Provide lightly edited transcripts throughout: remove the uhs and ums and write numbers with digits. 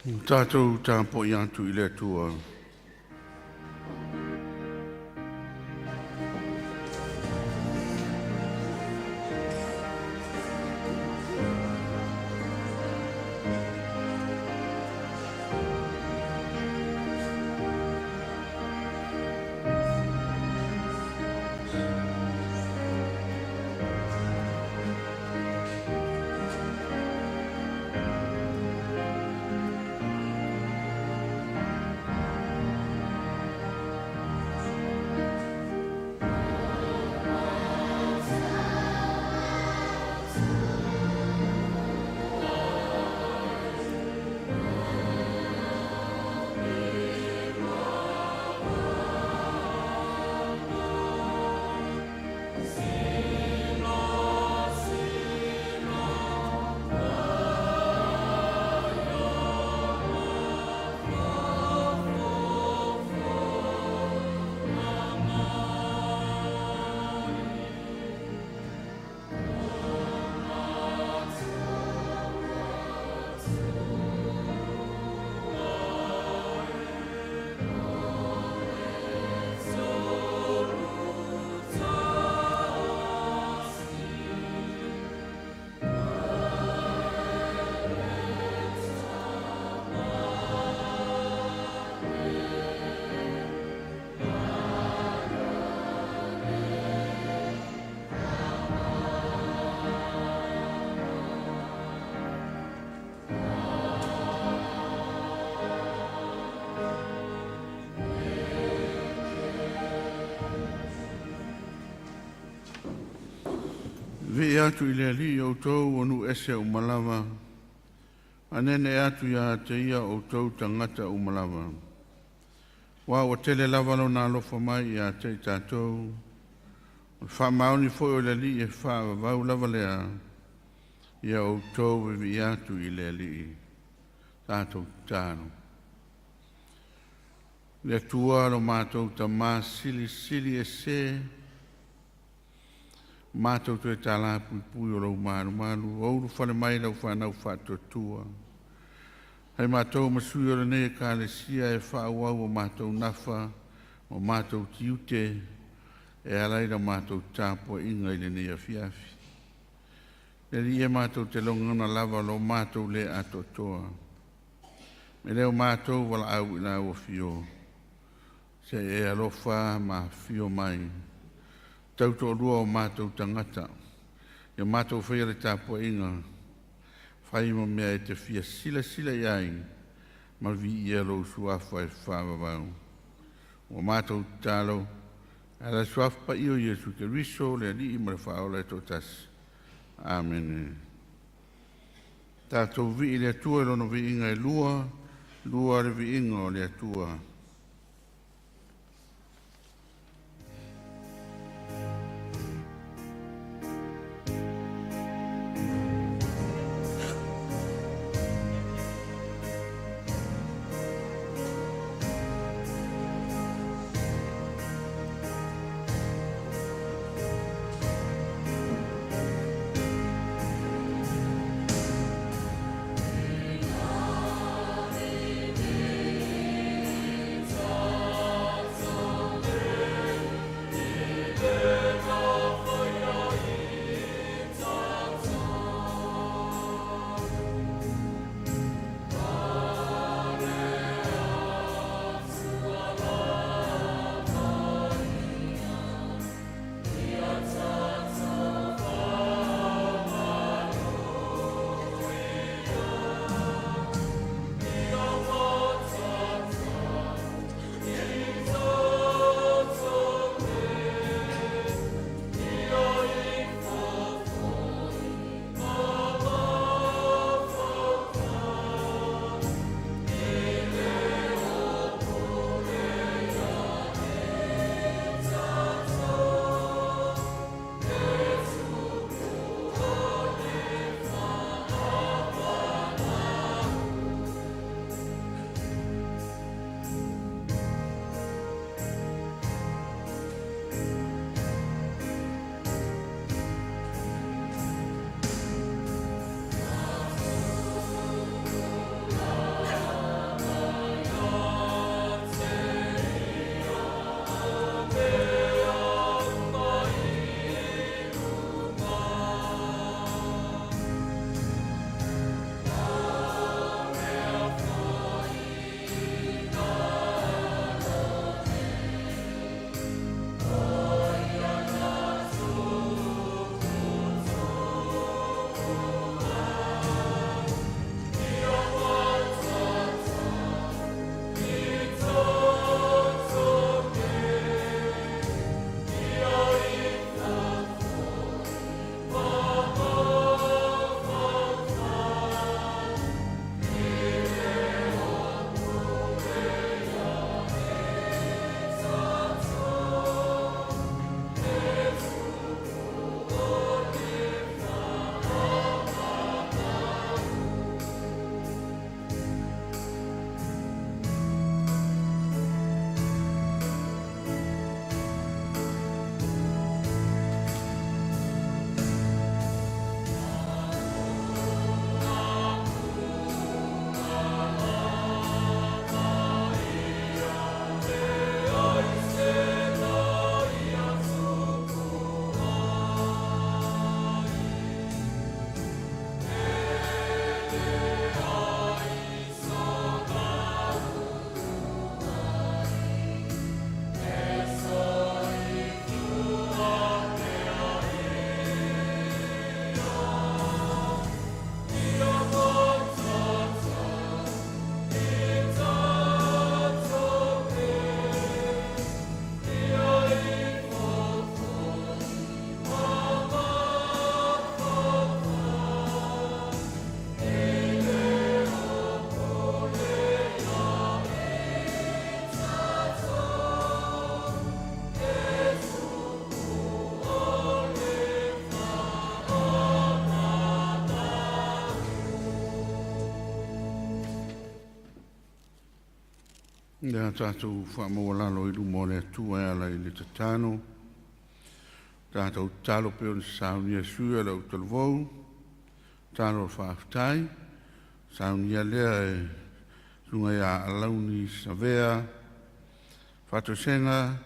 Tatou tapuai atu i le Atua. Viia atu i le Alii o outou o nuu ese uma lava, anene atu ia te ia o outou tagata uma lava. Ua ua tele lava lona alofa mai ia te i tatou, o le faamaoni foi o le Alii e faavavau lava lea, ia outou viia atu i le Alii. Tatou tatalo. Le Atua lo matou Tamā silisili ese, matou toe tālā puipui o lou malumalu, o ulufale mai lau fanau faatuatua. Hai matou ma sui o lenei Ekalesia e faaauau o matou nafa ma matou tiute e ala i la matou tapuaiga i lenei afiafi. Le Alii e matou te logona lava lo matou le atoatoa. Me leo matou valaau i lau afio, se e alofa ma afio mai, tautoalua o matou tagata, ia matou faia le tapuaiga, fai ma mea e te fia silasila i ai, ma viia lou suafa e faavavau. Ua matou tatalo, e ala i le suafa paia o Iesu Keriso le Alii ma le Faaola e toatasi. Amene. Tatou vii i le Atua i lona viiga e lua, lua le viiga o le Atua. Ia tatou faamaualalo i luma o le Atua e ala i le tatalo. Tatou tatalo pei ona saunia e sui o le autalavou, tatalo o le faafetai, saunia lea e susuga ia Alauni Savea Faatoesega,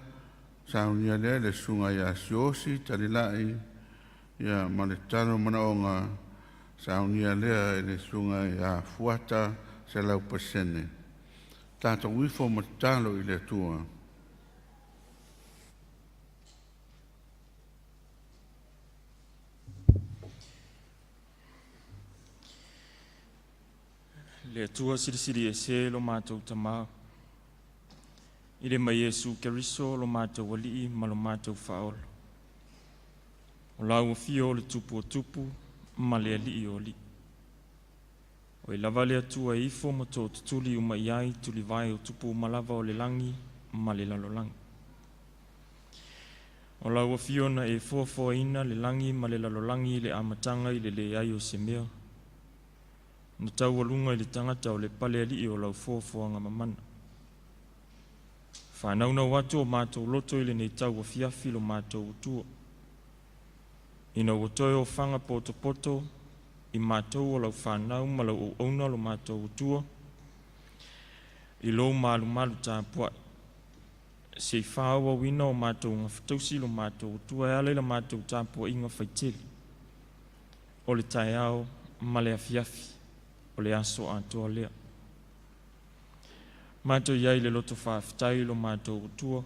saunia lea e le susuga ia Siaosi Talilai ia ma le tatalo ma manaoga, saunia lea e le susuga ia Fuata 100%. Tatou ifo ma tatalo i le Atua. Le Atua Silisili Ese lo matou Tama, i le ma Iesu Keriso lo matou Alii ma lo matou Faaola, o lau afio o le Tupu o Tupu ma le Alii o Alii. Oe lava le Atua e ifo ma tootutuli uma i ai tulivae o tupu uma lava o le lagi ma le lalolagi. O lau afio na e foafoaina le lagi ma le lalolagi i le amataga i le leai o se mea, na taualuga i le tagata o le Palealii o lau foafoaga mamana. Whānaunau atu o mātou loto i lenei tau afiafi lo mātou utua. Ina ua toe o whanga poto poto i mātou o lau whānau ma lau auauna lo mātou utua, i lo malu malu tāpuai. Se i whāua wina o mātou ngā whatausi lo mātou utua e ala i la mātou tāpua inga whaitele. O le taeao ma le afiafi, o le aso atoa lea. Mātou iai le loto whaafetai lo mātou utua.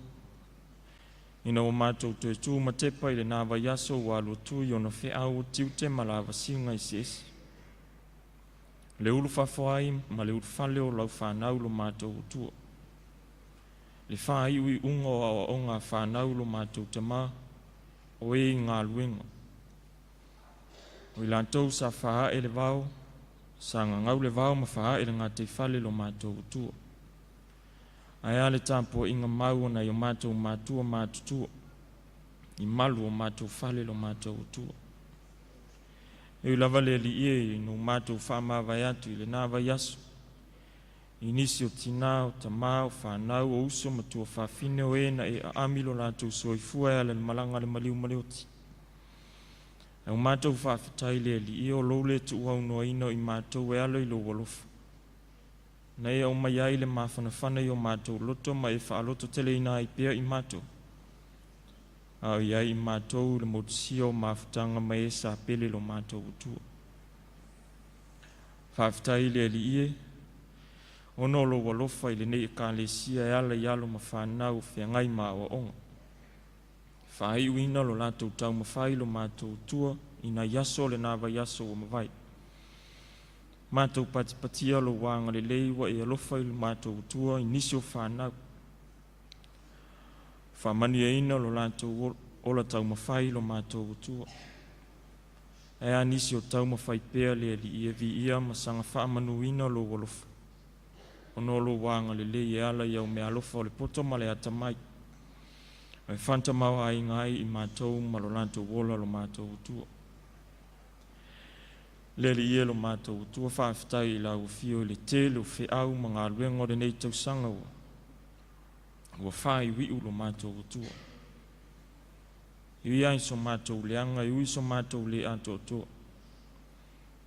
Ina o mātou toe tū matepa i le nā vaiaso ua alu atu i ona wheau o tiute ma la vasinga i se esi. Le ulu fafoai ma le ulu fale o lau whanau lo mātou utua. Le whāiu i unga o aoaoga a whanau lo mātou tama o e i ngā luenga. O i lātou sa whaa e le vao, sa ngangau le vao ma whaa e le ngā teifale lo mātou utua. Ae a le tāpua inga mau o nai o mātou mātua mātutua, i malu o mātou fale lo mātou utua. E ui lava le alii e i no mātou whaamavae atu i le nā vaiaso, i nisi o tina o tamā o whānau o uso matua whawhine o e na e aami lo lātou soifua e ala le malanga le maliu maleoti. E o mātou whaafetai le alii e o lou le tuuau noaina i mātou e ala i lo alofa. Na e au mai ai le mafanafana i o mātou loto ma e whaaloto tele ina ai pea i mātou. A o iai i mātou le motusia o mafutanga mai e sa pele lo mātou utua. Whaafetai le alii e, ona o lou alofa i lenei ekalesia e ala i alo ma whanau o feagai ma aoaoga. Whaaiuina lo latou taumafai lo mātou tua i nai aso o le nā vaiaso ua mavae. Mātou patipatia lo wānga lelei ua e alofa i lo mātou tua i nisi o whanau. Whaamanuiaina lo latou ola taumafai lo mātou tua. E a nisi o taumafai pea le alii e viia ma saga faamanuina lou alofa. Ona o lou agalelei e ala i au meaalofa o le poto ma le atamai. E fa'atamaoaiga ai i matou ma lo latou ola lo matou Atua. Le Alii e lo matou Atua, faafetai i lau afio i le tele o feau ma galuega o lenei tausaga ua faaiuiu lo matou Atua. E ui lava i so matou leaga, e ui so matou le atoatoa.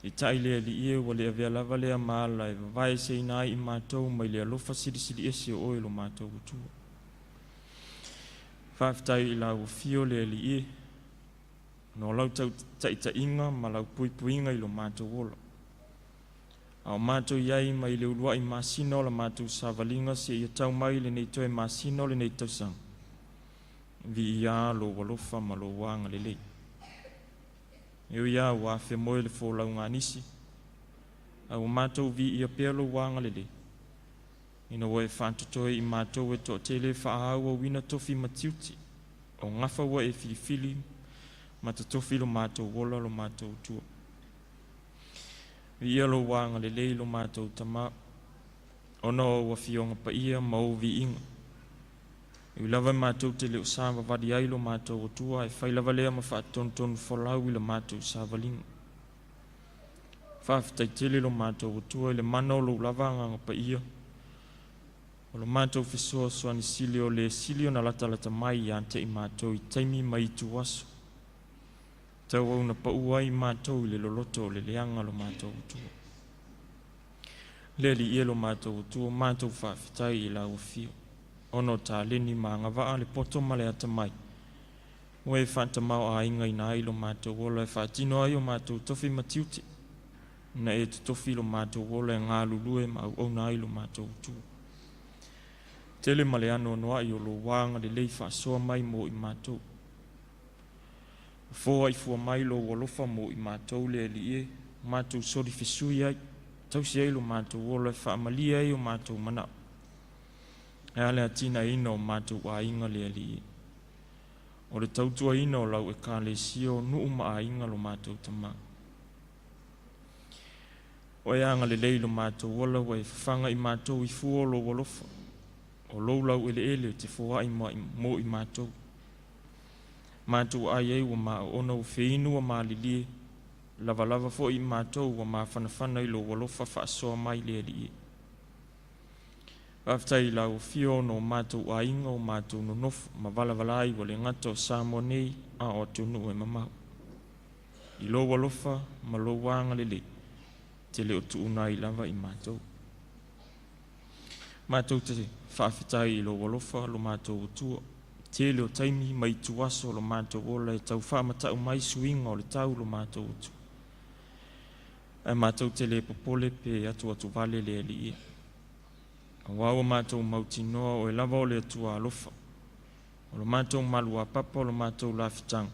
Peitai le Alii e ua le avea lava lea ma ala e vavaeseina ai i matou mai le alofa silisili ese o oe lo matou Atua. Faafetai i lau afio le Alii e, ona o lau taitaiga ma lau puipuiga i lo matou ola. A o matou i ai mai le uluai masina o la matou savaliga seia tau mai lenei toe masina o lenei tausaga, viia lou alofa ma lou agalelei. E ui lava ua afemoe le folauga a nisi, ae ua matou viia pea lou agalelei, ina ua e faatotoe i matou e toatele e faaauauina tofi ma tiute, o gafa ua e filifili ma totofi lo matou ola lo matou Atua. Viia lou agalelei lo matou Tamā, ona o ou afioga paia ma ou viiga. E ui lava matou te le o savavali ai lo matou Atua, ae fai lava lea ma faatonutonu folau i la matou savaliga. Faafetai tele lo matou Atua i le mana o lou lava agaga paia. O lo matou fesoasoani sili o le sili ona latalata mai ia te i matou i taimi ma itu aso. Tauau na paua ai matou i le loloto o le leaga lo matou Atua. Le Alii e lo matou Atua, matou faafetai i lau afio, ona o taleni ma agavaa le poto ma le atamai, ua e faatamao-aigaina ai lo matou ola e faatino ai o matou tofi ma tiute, na e totofi lo matou ola e galulue ma auauna ai lo matou Atua. Tele ma le anoanoai o lou agalelei faasoa mai mo i matou. Foai fua mai lou alofa mo i matou le Alii e, matou solifesui ai, tausi ai lo matou ola e faamalie ai o matou manao. E ala atinaeina o matou aiga le Alii e. O le tautuaina o lau ekalesia o nuu ma aiga lo matou Tamā. O e agalelei lo matou ola ua e fafaga i matou i fua o lou alofa, o lou laueleele te foai mo i matou. Matou ai ai ua maoona ua feinu ua malilie, lavalava foi i matou ua mafanafana i lou alofa faasoa mai le Alii e. Faafetai i lau afio ona o matou aiga o matou nonofo ma valavala ai ua le gata o Samoa nei a o atunuu e mamao. I lou alofa ma lou agalelei, te le o tuuna ai lava i matou. Matou te faafetai i lou alofa lo matou Atua, tele o taimi ma ituaso lo matou ola e tau faamatau mai suiga o le tau lo matou Atua. Ae matou te le popole pe atu vale le Alii e. Aua ua matou mautinoa o e lava o le Atua alofa, o lo matou maluapapa o lo matou lafitaga,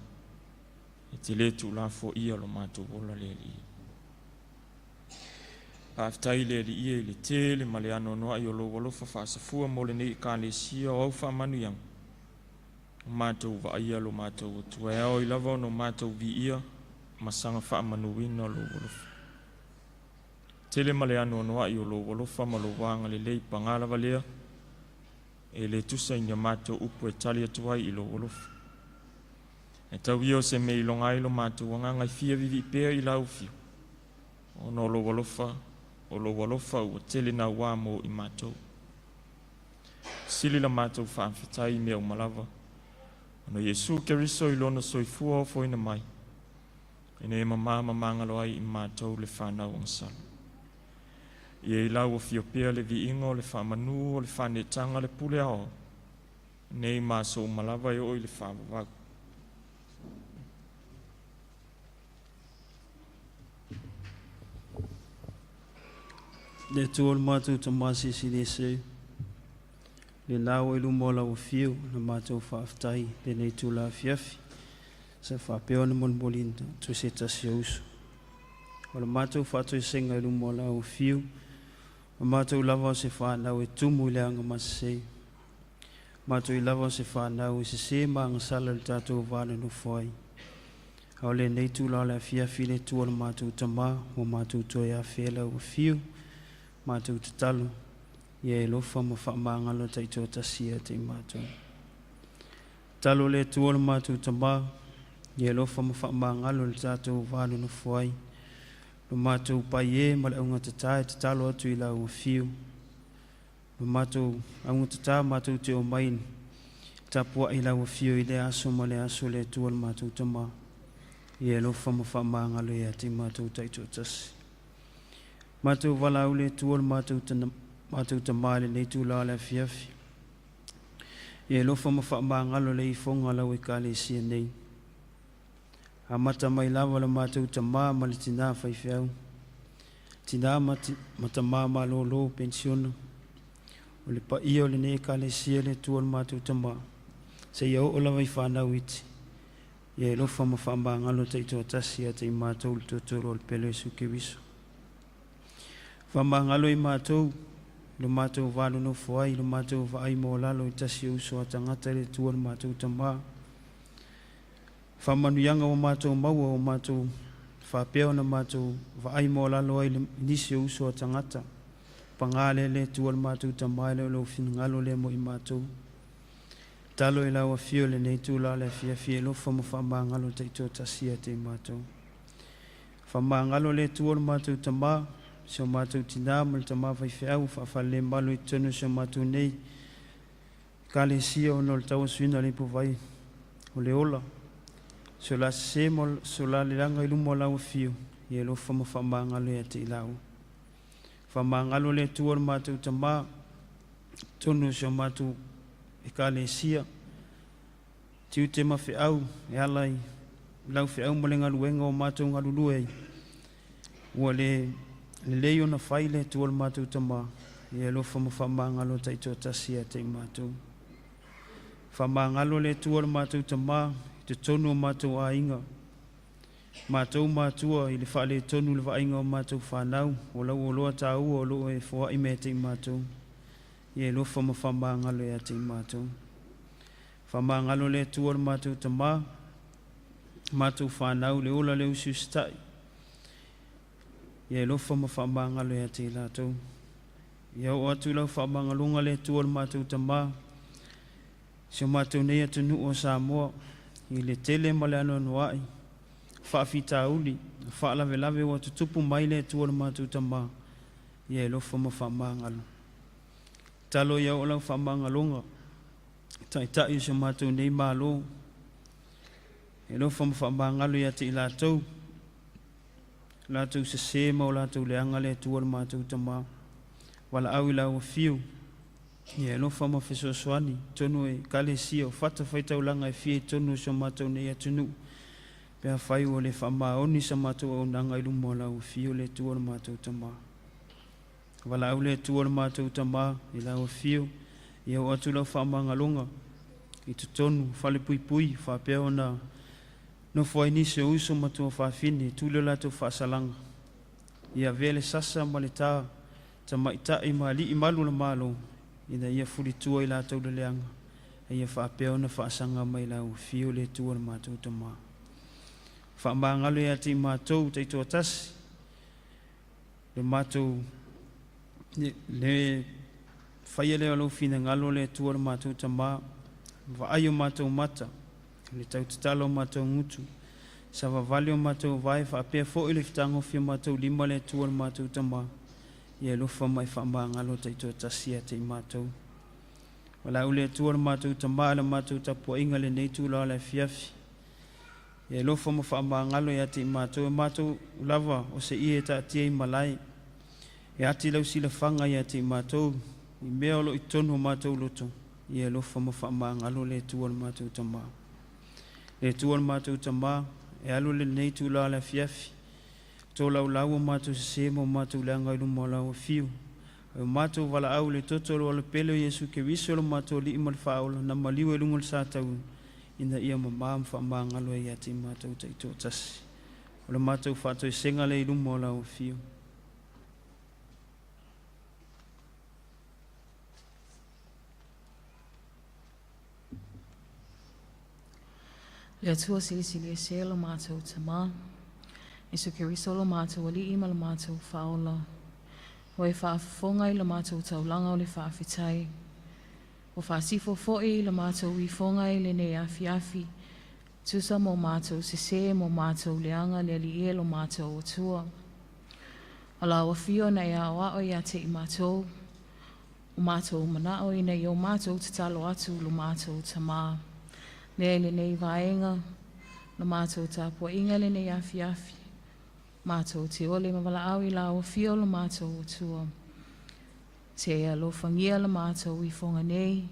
e te le tuulafoaia lo matou ola le Alii. Faafetai le Alii e i le tele ma le anoanoai o lou alofa faasafua mo lenei ekalesia o au faamanuiaga, o matou vaaia lo matou Atua e ao ai lava ona matou viia ma saga faamanuina lou alofa. Tele ma le anoanoai o lou alofa ma lou agalelei paga lava lea, e le tusa i ni matou upu e tali atu ai i lou alofa. E tau ia o se mea iloga ai lo matou agaga e fia viivii pea i lau afio, ona o lou alofa ua tele naua mo i matou. Sili la matou faafetai i mea uma lava, ona Iesu Keriso i lona soifua ofoina mai, ina ia mamā ma magalo ai i matou le fanau agasala. Ia i lau afio pea le viiga o le faamanu o le faaneetaga le pule aoao, nei ma aso uma lava e oo i le faavavau. Le Atua o le matou Tamā Silisili Ese, lena ua i luma o lau afio na matou faafetai lenei itula afiafi, sa faapea ona molimoliina atu se tasi o uso. O le matou faatoesega i luma o lau afio, o matou lava o se fanau e tumu i le agamasese, matou i lava o se fanau e sese ma agasala i le tatou va nonofo ai. A o lenei itula o le afiafi le Atua o le matou Tamā, ua matou toe afea lau afio, matou tatalo, ia e alofa ma faamagalo taitoatasi ia te i matou. Tatalo le Atua o le matou Tamā, ia alofa ma faamagalo le tatou va nonofo ai. Lo matou pai e ma le augatata e tatalo atu i lau afio. Lo matou augatata matou te o mai tapuai i lau afio i le aso ma le aso le Atua o le matou Tamā. Ia alofa ma faamagalo ia te i matou taitoatasi. Matou valaau le Atua o le matou Tamā i lenei itula o le afiafi. Ia alofa ma faamagalo le ifoga lau ekalesia nei. Amata mai lava le matou tamā ma le tinā faifeau. Tinā ma tamā malōlō penisiona. O le paia o lenei ekalesia le Atua o le matou Tamā. Seia oo lava i fanau iti. Ia alofa ma faamagalo taitoatasi ia te i matou le totoro o le pele Iesu Keriso. Faamagalo i matou lo matou vanonofo ai, lo matou vaai maualalo i tasi o uso a tagata le Atua o le matou Tamā. Faamanuiaga ua matou maua ua matou faapea ona matou vaai maualalo ai i nisi o uso a tagata. Paga lea le Atua o le matou Tamā e le o lou finagalo lea mo i matou. Talo i lau afio lenei itula o le afiafi e alofa ma faamagalo taitoatasi ia te i matou. Faamagalo le Atua o le matou Tamā, Si o matou tinā ma le tamā faifeau faafalelemalu i totonu o si o matou nei Ekalesia ona o le tauasuina o le ipuvai o le ola. So la sesē ma so la leaga i luma o lau afio, ia e alofa ma faamagalo ia te i laua. Faamagalo le Atua o le matou Tamā, totonu o si o matou Ekalesia, tiute ma feau e ala i lau feau ma le galuega o matou galulue ai, ua le lelei ona fai le Atua o le matou Tamā, ia e alofa ma faamagalo taitoatasi ia te i matou. Faamagalo le Atua o le matou Tamā i totonu o matou aiga, matou matua i le faaletonu o le vaaiga o matou fanau, o lau oloa taua o loo e foai mai ia te i matou, ia e alofa ma faamagalo ia te i matou. Faamagalo le Atua o le matou Tamā, matou fanau le ola le usiusitai, ia e alofa ma faamagalo ia te i latou. Ia oo atu lau faamagaloga le Atua o le matou Tamā, si o matou nei atunuu o Samoa, i le tele ma le anoanoai faafitauli, faalavelave ua tutupu mai le Atua o le matou Tamā, ia e alofa ma faamagalo. Talo ia oo lau faamagaloga, taitai o si o matou nei Malo, e alofa ma faamagalo ia te i latou, latou sesē ma o latou leaga le Atua o le matou Tamā. Valaau i lau afio, ia e alofa ma fesoasoani, totonu o Ekalesia o fatafaitaulaga e fia i totonu o si o matou nei atunuu, pe afai ua le faamaoni sa matou auaunaga i luma o lau afio le Atua o le matou Tamā. Valaau le Atua o le matou Tamā i lau afio, ia oo atu lau faamagaloga i totonu o falepuipui faapea ona nofo ai nisi o uso ma tuafafine e tuli o latou faasalaga, ia avea le sasa ma le tā tamaitai ma alii malu o le Malo, ina ia fulitua i latou le leaga, a ia faapea ona faasaga mai lau afio le Atua o le matou Tamā. Faamagalo ia te i matou taitoatasi, le matou le faia lea o lou finagalo le Atua o le matou Tamā, vaai o matou mata, le tautatalo o matou gutu, savavali o matou vae faapea foi le fetagofi o matou lima le Atua o le matou Tamā, ia e alofa ma e faamagalo taitoatasi ia te i matou. Valaau le Atua o le matou Tamā i le matou tapuaiga i lenei itula o le afiafi, ia e alofa ma faamagalo ia te i matou, e matou lava o se ie e taatia i malae, e ati lau silafaga ia te i matou, i mea o lo o i totonu o matou loto, ia e alofa ma faamagalo le Atua o le matou Tamā. Le Atua o le matou Tamā, e alu lenei itula o le afiafi, tolaulau o matou sesē ma o matou leaga i luma o lau afio, ai o matou valaau i le toto o le Alapele o Iesu Keriso lo matou Alii ma le Faaola, na maliu ai luga o le sa taua, ina ia mamā ma faamagalo ai ia te i matou taitoatasi. O le matou faatoesega lea i luma o lau afio. Le Atua Silisili Ese lo matou Tamā, Iesu Keriso lo matou Alii ma lo matou Faaola, ua e faafofoga i le matou taulaga o le faafetai. Ua faasifo foi i le matou ifoga i lenei afiafi, tusa mo matou sesē mo matou leaga le Alii e lo matou Atua. O lau afio na e aoao ia te i matou, o matou manao ina ia o matou tatalo atu lo matou Tamā. Lea i lenei vaega, lo matou tapuaiga lenei afiafi, matou te ole ma valaau i lau afio lo matou Atua. Te alofagia le matou ifoga nei,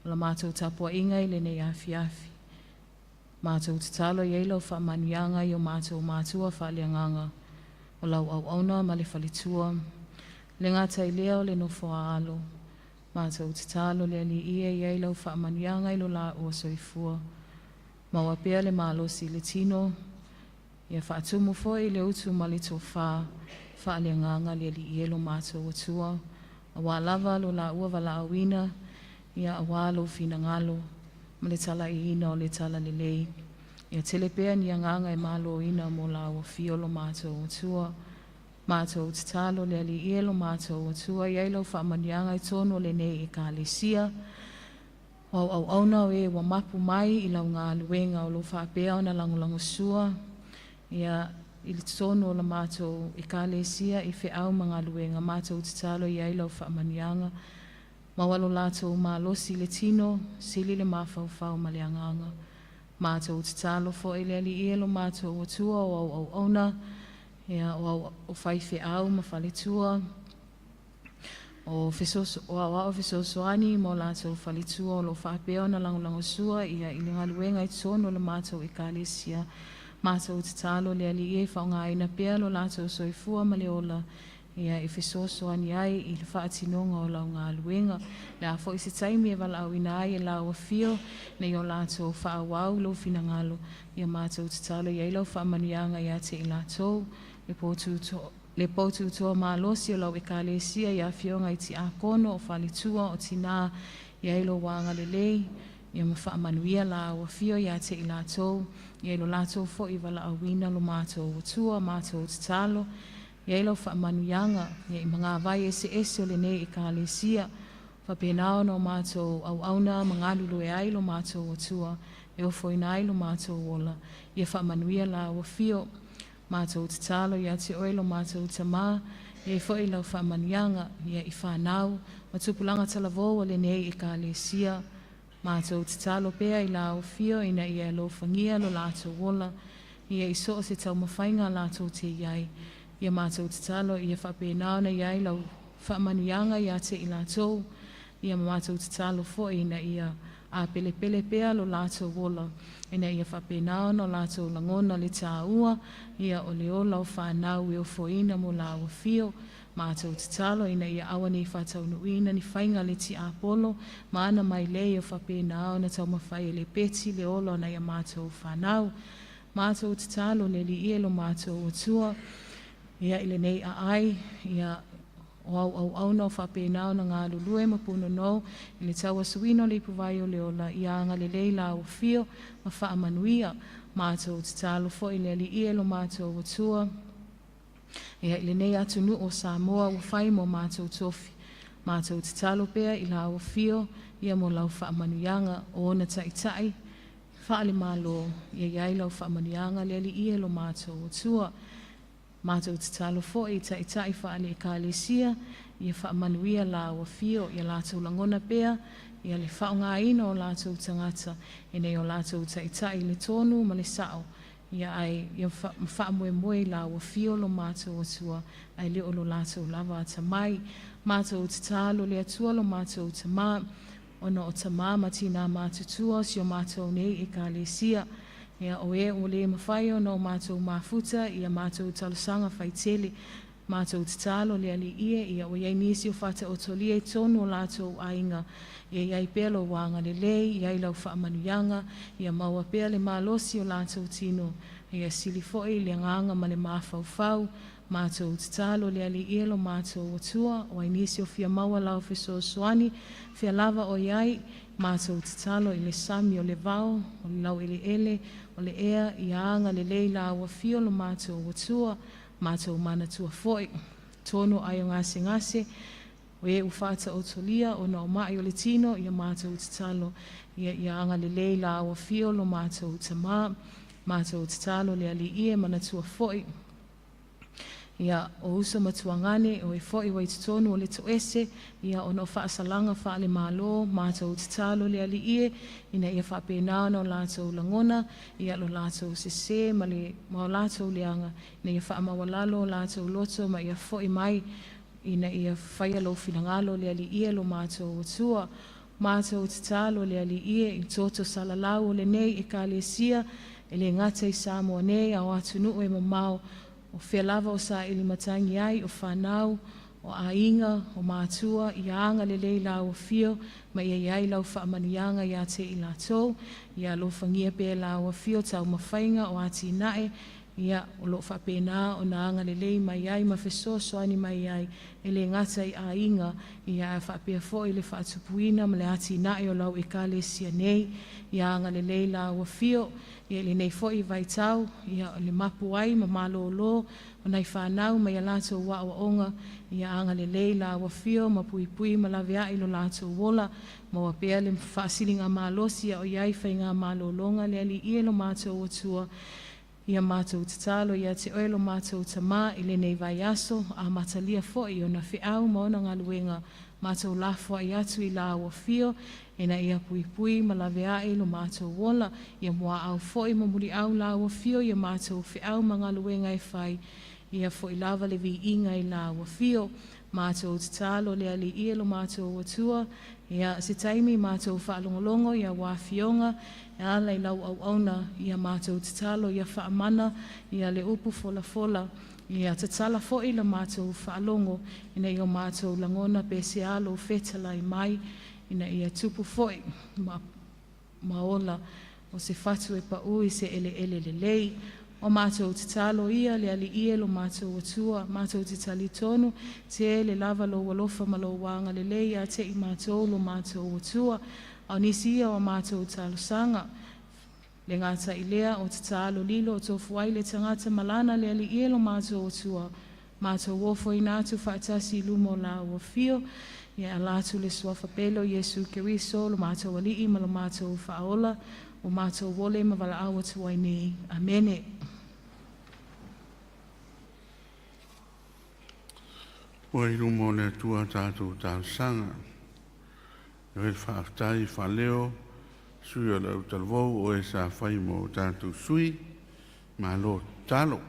o le matou tapuaiga i lenei afiafi. Matou tatalo i ai lau faamanuiaga i o matou matua faaleagaga, o lau auauna ma le faletua, le gata i lea o le nofo a alo. Matou tatalo le Alii e i ai lau faamanuiaga i lo laua soifua. Maua pea le malosi i le tino, ia faatumu foi le utu ma le tofā, faaleagaga le Alii e lo matou Atua. Auā lava lo laua valaauina, ia auā lou finagalo, ma le talaiina o le talalelei. Ia tele pea ni agaga e maloina mo lau afio lo matou Atua. Matou tatalo le Alii e lo matou Atua, i ai lau faamanuiaga i totonu o lenei Ekalesia. O auauna o e ua mapu mai i lau galuega o lo faapea ona lagolagosua, ia i le totonu o la matou ekalesia i feau ma galuega matou tatalo i ai lau faamanuiaga maua lo latou malosi i le tino sili le mafaufau ma le agaga. Matou tatalo foi le Alii e lo matou Atua o auauauna ia o, o faifeau ma faletua o fesoso o aoao fesoasoani mo latou faletua o lo o faapea ona lagolagosua ia i le galuega i totonu o le matou ekalesia. Matou tatalo le Alii e faaaogaina pea lo latou soifua ma le ola ia e fesoasoani ai i le faatinoga o lau galuega. Le a foi se taimi e valaauina ai e lau afio nei o latou faaauau lou finagalo ia matou tatalo i ai lau faamanuiaga ia te i latou le le poututoa malosi o lau ekalesia i afioga i tiakono o faletua o tinā i ai lou agalelei ia ma faamanuia lau afio ia te i latou ia i lo latou foi valaauina lo matou Atua matou tatalo i ai lau faamanuiaga ia i magavai eseese o lenei ekalesia faapena ona o matou auauna ma galulue ai lo matou Atua e ofoina ai lo matou ola ia faamanuia lau afio matou tatalo ia te oe lo matou Tamā ia foi lau faamanuiaga ia i fanau ma tupulaga talavou o lenei ekalesia matou tatalo pea i lau afio ina ia alofagia lo latou ola ia i so o se taumafaiga latou te i ai ia matou tatalo ia faapena ona i ai lau faamanuiaga ia te i latou ia ma matou tatalo foi ina ia a pelepele pea lo latou ola ina ia faapena ona o latou lagona le tāua ia o le ola o fanau e ofoina mo lau afio matou tatalo ina ia aua nei faataunuuina ni faiga le tiapolo ma ana mailei o faapena ona taumafai e lepeti le ola o nai a matou fanau. Matou tatalo le Alii e lo matou Atua ia i lenei aai ia o auauauna o faapena ona galulue ma punonou i le tauasuina o le ipuvai o le ola ia agalelei lau afio ma faamanuia. Matou tatalo foi le Alii e lo matou Atua ia i lenei atunuu o Samoa ua fai mo matou tofi. Matou tatalo pea i lau afio ia mo lau faamanuiaga o ona taitai faalemalo ia i ai lau faamanuiaga le Alii e lo matou Atua. Matou tatalo foi i taitai faale ekalesia ia faamanuia lau afio ia latou lagona pea ia le faaaogaina o latou tagata ina ia o latou taitai i le tonu ma le sao ia ai ia faamoemoe i lau afio lo matou Atua ae le o lo latou lava atamai. Matou tatalo le Atua lo matou Tamā ona o tamā ma tinā matutua o si o matou nei ekalesia ia o e ua le mafai ona o matou mafuta ia matou talosaga faitele matou tatalo le Alii e ia ua i ai nisi o faataotolia i totonu o latou aiga ia i ai pea lou agalelei i ai lau faamanuiaga ia maua pea le malosi o latou tino ia sili foi le agaga ma le mafaufau matou tatalo le Alii e lo matou Atua o ai nisi o fia maua lau fesoasoani fia lava o i ai matou tatalo i le sami o le vao o le laueleele o le ea ia agalelei lau afio lo matou Atua matou manatua foi tonu ai o gasegase o e ua faataotolia ona o mai o le tino ia matou tatalo ia ia agalelei lau afio lo matou Tamā matou tatalo le Alii e manatua foi ia o uso matuagane o e foi ua i totonu o le toese ia ona o faasalaga faalemalo matou tatalo le Alii e ina ia faapena ona o latou lagona ia lo latou sesē ma le ma o latou leaga ina ia faamaualalo o latou loto ma ia foi mai ina ia faia lou finagalo le Alii e lo matou Atua. Matou tatalo le Alii e i toto salalau o lenei ekalesia e le gata i Samoa nei a o atunuu e mamao o fea lava o saili matagi ai o fanau o aiga o matua ia agalelei lau afio ma ia i ai lau faamanuiaga ia te i latou ia alofagia pea lau afio taumafaiga o atinae ia o loo faapena ona agalelei mai ai ma fesoasoani mai ai e le gata i aiga ia ae faapea foi le faatupuina ma le atinae o lau ekalesia nei ia agalelei lau afio ia i lenei foi vaitau ia o le mapu ai ma malōlō o nai fanau ma ia latou aoaoga ia agalelei lau afio ma puipui ma laveai lo latou ola maua pea le faasiliga malosi a o i ai faiga malōlōga le Alii e lo matou Atua. Ia matou tatalo ia te oe lo matou Tamā i lenei vaiaso, amatalia foi i ona feau ma ona galuega, matou lafoai atu i lau afio, ina ia puipui ma laveai lo matou ola, ia muaau foi ma muliau lau afio ia matou feau ma galuega e fai, ia foi lava le viiga i lau afio. Matou tatalo le Alii e lo matou Atua, ia se taimi matou faalogologo ia ua afioga e ala i lau auauna, ia matou tatalo ia faamana ia le upu folafola, ia tatala foi la matou faalogo, ina ia matou lagona pe se alo fetalai mai, ina ia tupu foi ma ola o se fatu e pau i se eleele lelei. O matou tatalo ia le Alii e lo matou Atua, matou te talitonu, tele lava lou alofa ma lou agalelei ia te i matou lo matou Atua. A o nisi ia o matou talosaga, le gata i lea o tatalo lilo o tofu ai le tagata malana le Alii e lo matou Atua, matou ofoina atu faatasi i luma o lau afio, ia ala atu le suafa pele o Iesu Keriso lo matou Alii ma lo matou Faaola, o matou ole ma valaau atu ai nei. Amene. Ua i luma o le Atua tatou talosaga. E le faafetai faaleo sui o le autalavou o e sa fai mo tatou sui. Malo tatalo.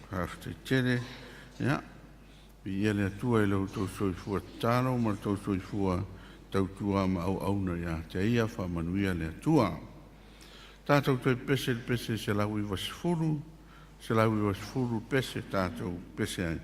Faafetai tele. Ia, viia le Atua i lo outou soifua tatalo ma le tou soifua tautua ma auauna ia te ia faamanuia le Atua. Tatou toe pese i le pese 190, 190 pese tatou pese ai.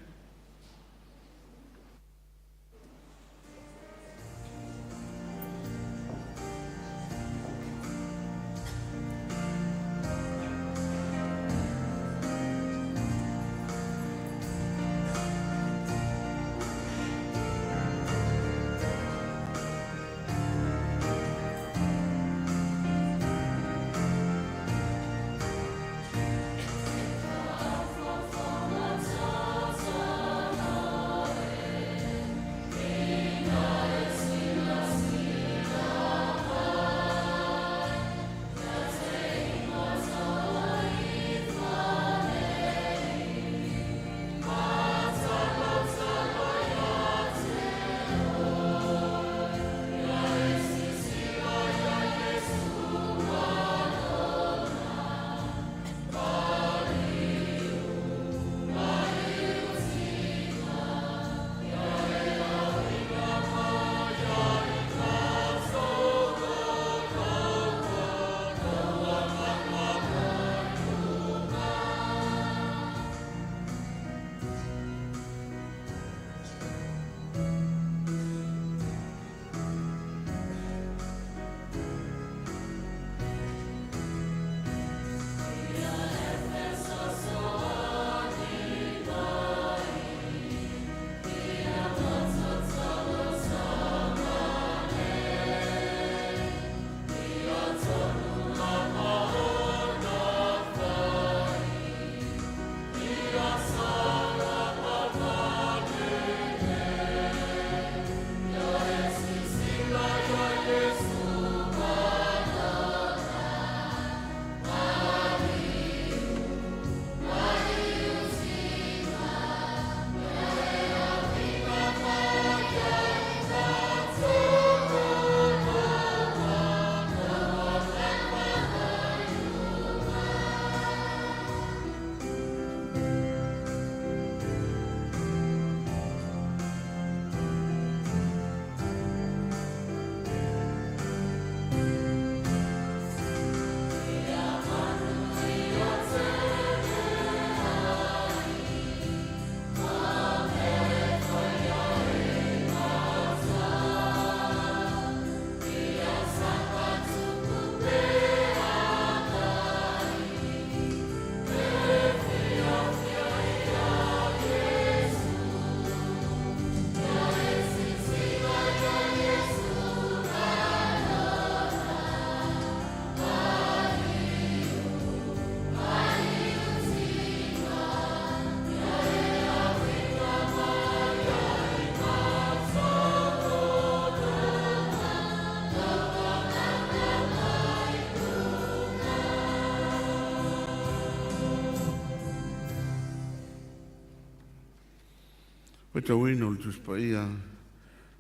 Faitauina o le Tusi Paia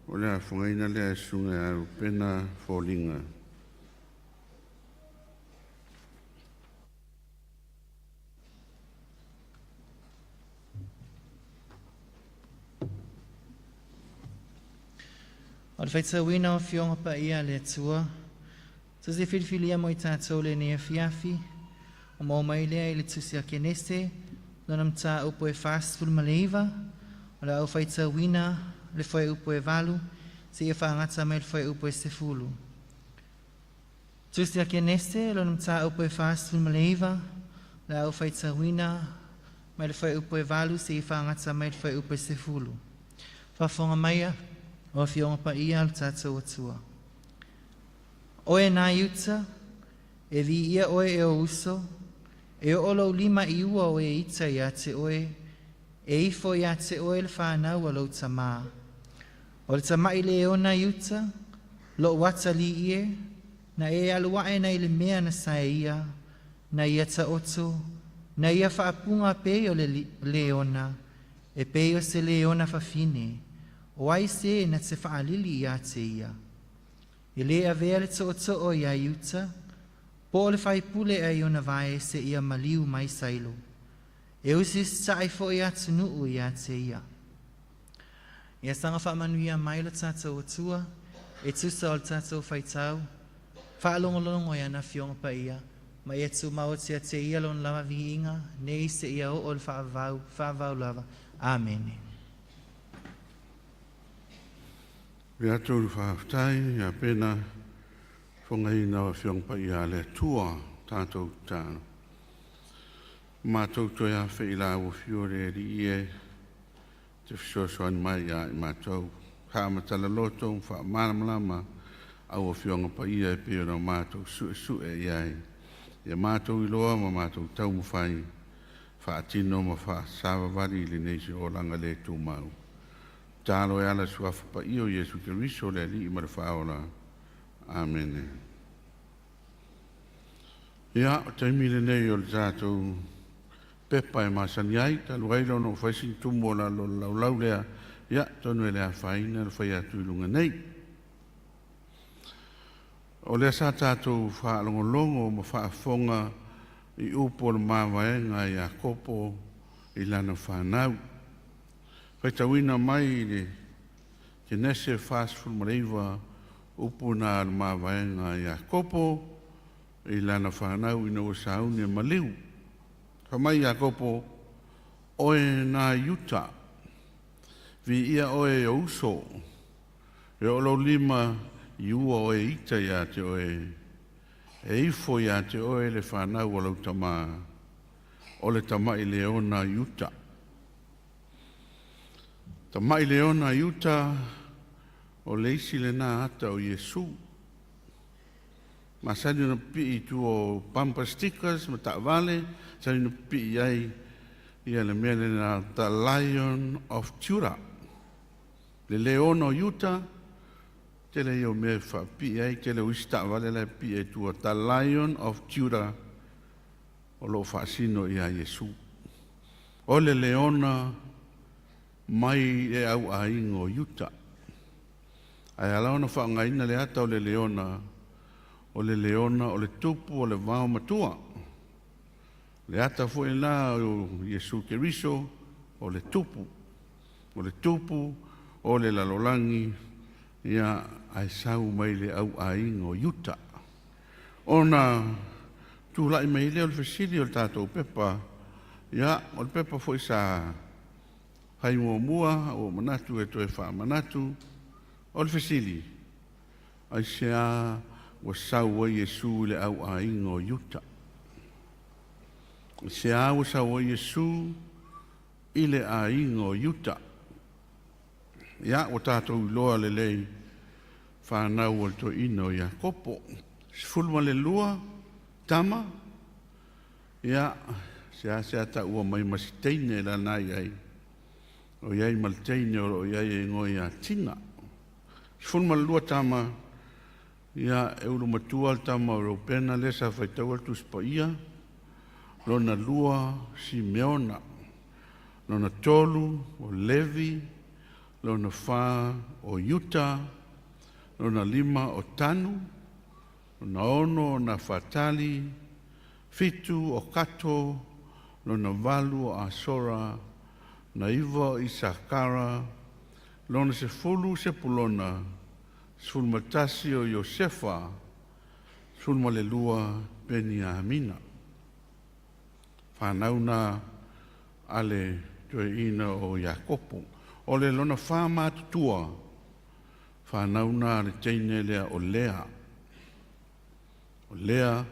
o le afogaina lea e Susuga ia Rupena Foliga. O le faitauina o Afioga Paia a le Atua, tusi filifilia mo i tatou lenei afiafi, o maua mai lea i le tusi a Kenese, lona mataupu e 49, o le au faitauina le fuaiupu e 8, seia faagata mai le fuaiupu e 10. Tusi a Kenese, lona mataupu e 49, le au faitauina mai le fuaiupu e 8, seia faagata mai le fuaiupu e 10. Faafofoga maia o Afioga Paia a le tatou Atua. Oe na Iuta, e viia oe e o uso, e oo lou lima i ua o e ita ia te oe, e ifo ia te oe le whanau a lou tamā. O le tamai leona Iuta, lou atalii e, na e alu ae nai le mea na sae ia, na ia taoto, na ia faapuga pei o le leona, e pei o se leona fafine, o ai se na te faalili ia te ia. E le avea le tootoo ia Iuta, po o le faipule ai ona vae se ia maliu mai Sailo. E usi foi atunuu ia te ia. Ia saga faamanuia mai le tatou Atua, e tusa o le tatou faitau, faalogologo i ana afioga paia, ma ia tumau tia te ia lona lava viiga, nei seia oo le faavavau, faavavau lava. Amene. Viatou le faafetai ia pena fogaina o Afioga Paia a le Atua tatou tatalo. Matou toe afe i la ua fio le Alii e te fesoasoani mai ia i matou. Faamatala loto ma faamalamalama au Afioga Paia e pei ona matou suesue i ai. Ia matou iloa ma matou taumafai faatino ma faasavavali i lenei se olaga le tumau. Talo e ala suafa paia o Iesu Keriso le Alii ma le Faaola. Amene. Ia, o taimi lenei o le tatou pepa e masani ai, talu ai lona o fai sina tumu o lalo o le laulau lea, ia, tonu e le afaina le fai atu i luga nei. O lea sa tatou faalogologo ma faafofoga i upu o le mavaega a Iakopo i lana fanau. Faitauina mai i le Kenese 49 upu na le mavaega a Iakopo i lana fanau ina ua sauni e maliu. Fai mai Iakopo, oe na Iuta, viia oe e o uso, e o lou lima i ua o e ita ia te oe, e ifo ia te oe le fanau o lau tamā, o le tamai leona Iuta. Tamai leona Iuta o le isi lena ata o Iesu. Masani ona pipii i tua o bumper stickers ma taavale, masani ona pipii ai ia le mea lena The Lion of Judah. Le leona o Iuta, tele ia o mea e faapipii ai, tele o isi taavale la e pipii ai i tua. The Lion of Judah o loo faasino ia Iesu. O le leona mai e au aiga o Iuta. Ae ala ona faaaogaina le ata o le leona, o le leona o le tupu o le vao matua. Le ata foi la o Iesu Keriso o le tupu. O le tupu o le lalolagi ia ae sau mai le au aiga o Iuta. Ona tulai mai lea o le fesili o le tatou pepa, ia o le pepa foi sa fai muamua ua manatu e toe faamanatu, o le fesili, aisea ua sau ai Iesu i le au aiga o Iuta? Aisea ua sau ai Iesu i le aiga o Iuta? Ia, ua tatou iloa lelei fanau o le toeaina o Iakopo. 12 tama, ia, sea taua mai ma si teine lana i ai. O iai ma le teine o loo iai e igoa ia Tina. 12 tama, ia, e ulu matua le tama o Reupena lea sa faitaua le Tusi Paia, lona lua Simeona, lona tolu o Levi, Lona fa o Iuta, lona lima o Tanu, lona ono o Nafatali, 7 o Kato, lona 8 o Asora, na 9 o Isakara, lona 10 Sepulona, 11 o Iosefa, 12 Peniamina. Whanau na a le toeina o Iakopo. O le lona wha mātutua, whanau na le teine lea o Lea. O Lea,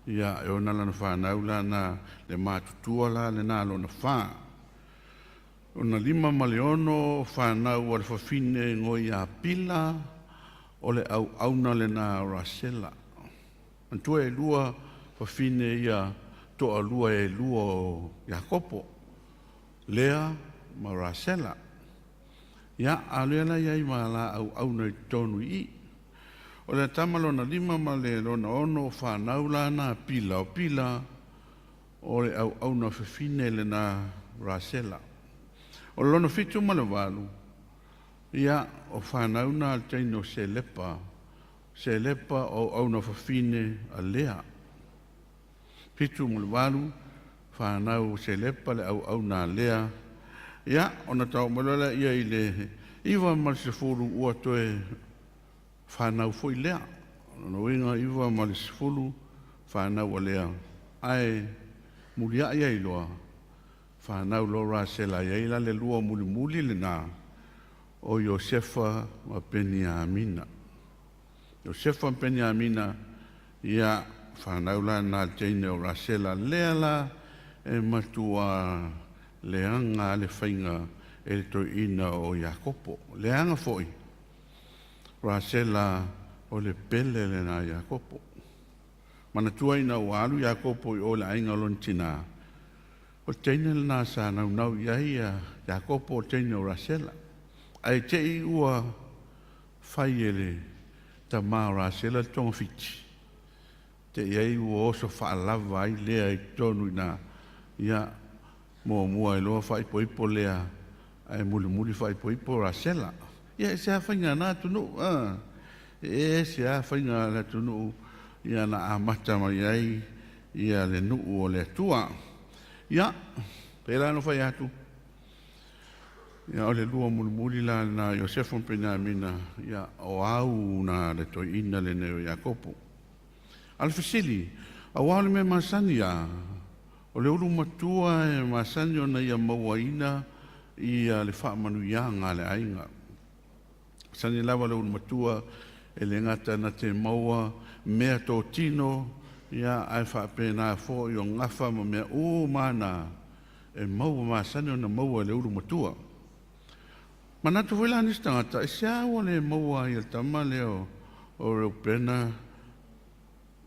ia e ona lana whanau la na le mātutua la le nā lona wha. O na 5 ma le 6 whanau o le whawhine ngoi a Pila, o le au auna le nā Rasela. Antua e 2 whawhine ia toa 2 e 2 o Iakopo, Lea ma Rasela. Ia, a lea la iai ma la au auna i tonu i. O le tama lona 5 ma le lona 6 whanau la na Pila. O Pila o le au auna whawhine le nā Rasela. O le lona 7 ma le 8, ia o whanau na le teine o Selepa. Selepa o auna whawhine a Lea. 7 ma le 8, whanau Selepa le au auna a Lea. Ia, ona tau malola ia i le 9 ma le 10 ua toe whanau foi Lea. Lona uiga 9 ma le 10 whanau a Lea. Ae mulia ia i loa, whanau lo Rasela ia ila le lua mulimuli le nā o Iosefa ma Peniamina. Iosefa ma Peniamina, ia whanau la nā teine o Rasela. Lea la e matua leanga le whainga e le toeina o Iakopo. Leanga foi, Rasela o le pele le nā Iakopo. Manatua ina ua alu Iakopo i o le ainga o lona tina. O teine le nā sa naunau i ai a Iakopo o teine o Rasela. Ai te i ua whai e le tama o Rasela le tonga whiti. Te i ai ua oso whaalava ai lea i tonu ina ia mua mua e loa whaipoipo lea ai muli muli whaipoipo Rasela. Ia e se a whainga nā tunu. E se a whainga nā tunu ia na amata mai ai ia le nuu o le atua. Ia, pēlā no whai atu. Ia o le lua mulimuli la na Iosefa ma Peniamina, ia o au na le toeina le nei o Iakopo. A le fesili, auā o le mea masani a, o le ulu matua e masani ona ia mauaina ia le faamanuiaga a le aiga. Sani lava le ulu matua e le gata na te maua mea tōtino, ia ae faapena foʻi o gafa ma mea uma na e maua masani ona maua e le ulu matua. Manatu foi la nisi tagata, e sea ua le maua ai e le tama lea o Reupena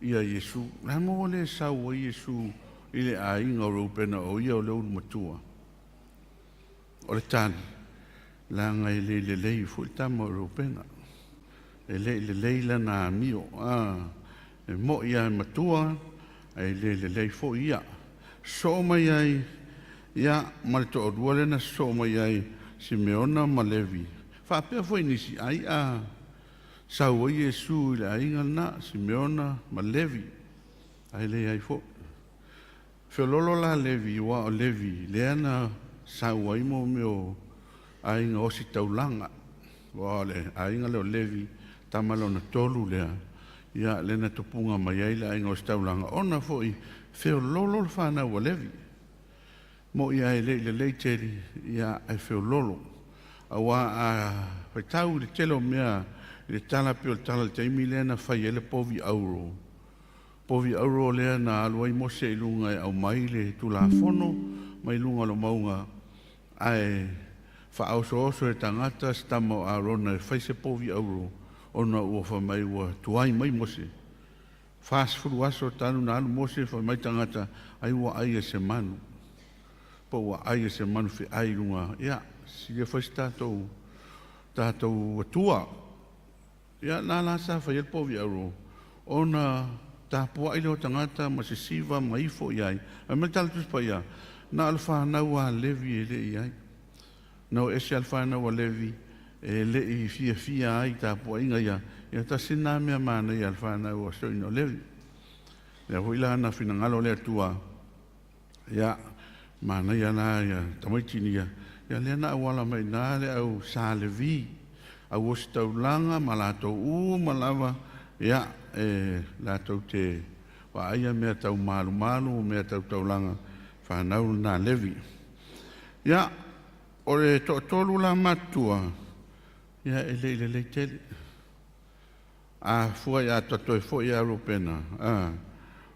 ia Iesu. Le a maua le sau ai Iesu i le aiga o Reupena o ia o le ulu matua. O le tali, leaga e le lelei foi le tama o Reupena. E le i lelei lana amio. E moʻi ia e matua, e le lelei foi ia. Soo mai ai, ia, ma le toalua lena soo mai ai, Simeona ma Levi. Faapea foi nisi ai a sau ai Iesu i le aiga lena, Simeona ma Levi. Ai le ai foi. Feololo la Levi, ua o Levi, lea na sau ai mo mea o aiga osi taulaga. Ua o le aiga lea o Levi, tama lona 3 lea, ia lena tupuga mai ai le aiga osi taulaga. Ona foi feololo le whanau a Levi. Mo ia e le i lelei tele, ia ai feololo. Auā a faitau i le tele o mea i le tala pe o le tala le taimi lea na fai ai le povi auro. Povi auro lea na alu ai Mose i luga e aumai le Tulafono mai luga o le mauga, ae faaosooso e tagata se tama o Arona e fai se povi auro, ona ua fai mai ua tuai mai Mose. 40 aso talu na alu Mose fai mai tagata ai ua ai e se manu. Po ua ai e se manu feai i luga, ia, silia fai se tatou atua. Ia, na la sa fai ai le povi auro, ona tapuai lea o tagata ma sesiva ma ifo i ai. Ai mai le tala Tusi Paia, na o le whanau a Levi e le i ai. Na o ese a le fanau a Levi e le'i fiafia ai i tapuaiga ia, ia tasi lena mea manaia a le fanau a si toeaina o Levi. Lea foi la na finagalo le Atua, ia manaia la ia tamaiti ia, ia lea na auala mai ina le au Sa Levi, au ositaulaga ma latou uma lava, ia e latou te vaaia mea tau malumalu, mea tau taulaga, fanau lena Levi. Ia, o le toatolu la matutua, ia e le'i lelei tele. A fua ia tatoe foi ia Rupena,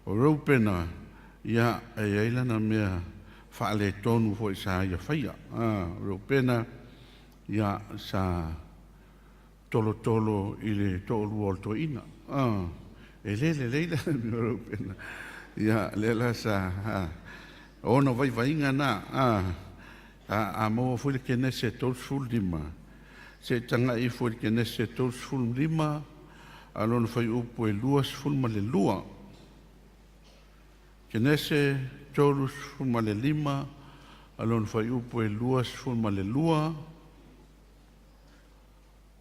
o Rupena, ia e iai lana mea faaletonu foi sa ia faia. Rupena, ia sa tolotolo i le toalua o le toeaina. E le lelei la mea o Rupena. Ia lea la sa ona vaivaiga na a maua foi le Kenese 35, se i taga'i ifo i le Kenese 35 a lona fuaiupu e 22. Kenese 35 a lona fuaiupu e 22.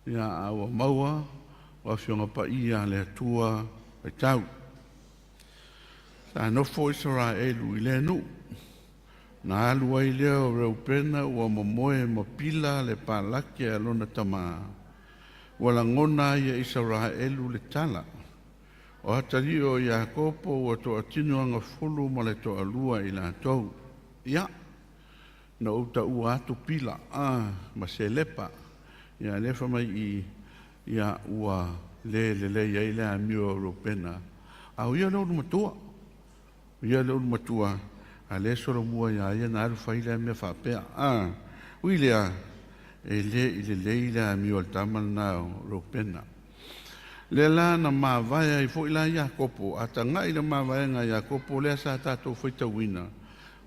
Ia a ua maua o Afioga Paia a le Atua faitau. Sa nofo Isaraelu i lea nuu. Na alu ai lea o Reupena ua momoe ma Pila le palake a lona tamā. Ua lagona ai e Isaraelu le tala. O atalii o Iakopo ua toatino agafulu ma le toalua i latou. Ia, na ou taua atu Pila ma Selepa. Ia lea fai mai i ia ua le lelei ai le amio o Reupena. A o ia le ulu matua. O ia le ulu matua, a lea solomua iā ia na alu fai lea mea faapea. Ui lea, e le i lelei le amio a le tama lena o Reupena. Lea la na mavae ai foi la Iakopo, a taga'i le mavaega a Iakopo lea sa tatou faitauina,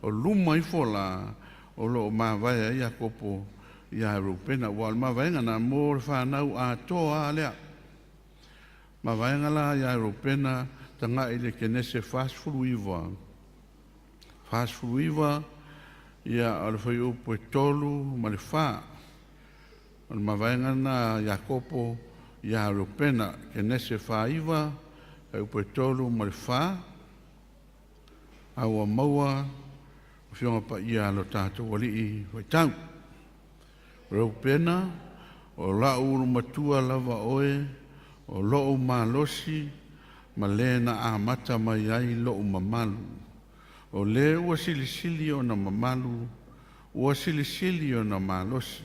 o luma ifo la o loo mavae ai Iakopo iā Reupena, ua o le mavaega na mo le fanau atoa lea. Mavaega la iā Reupena taga'i le Kenese 49, 49, ia o le fuaiupu e 3 ma le 4. O le mavaega lena a Iakopo iā Reupena, Kenese 49, fuaiupu e 3 ma le 4. A ua maua Afioga Paia a lo tatou Alii faitau. Reupena, o la'u ulu matua lava oe, o lo'u malosi, ma le na amata mai ai lo'u mamalu. O lē ua silisili ona mamalu, ua silisili ona malosi.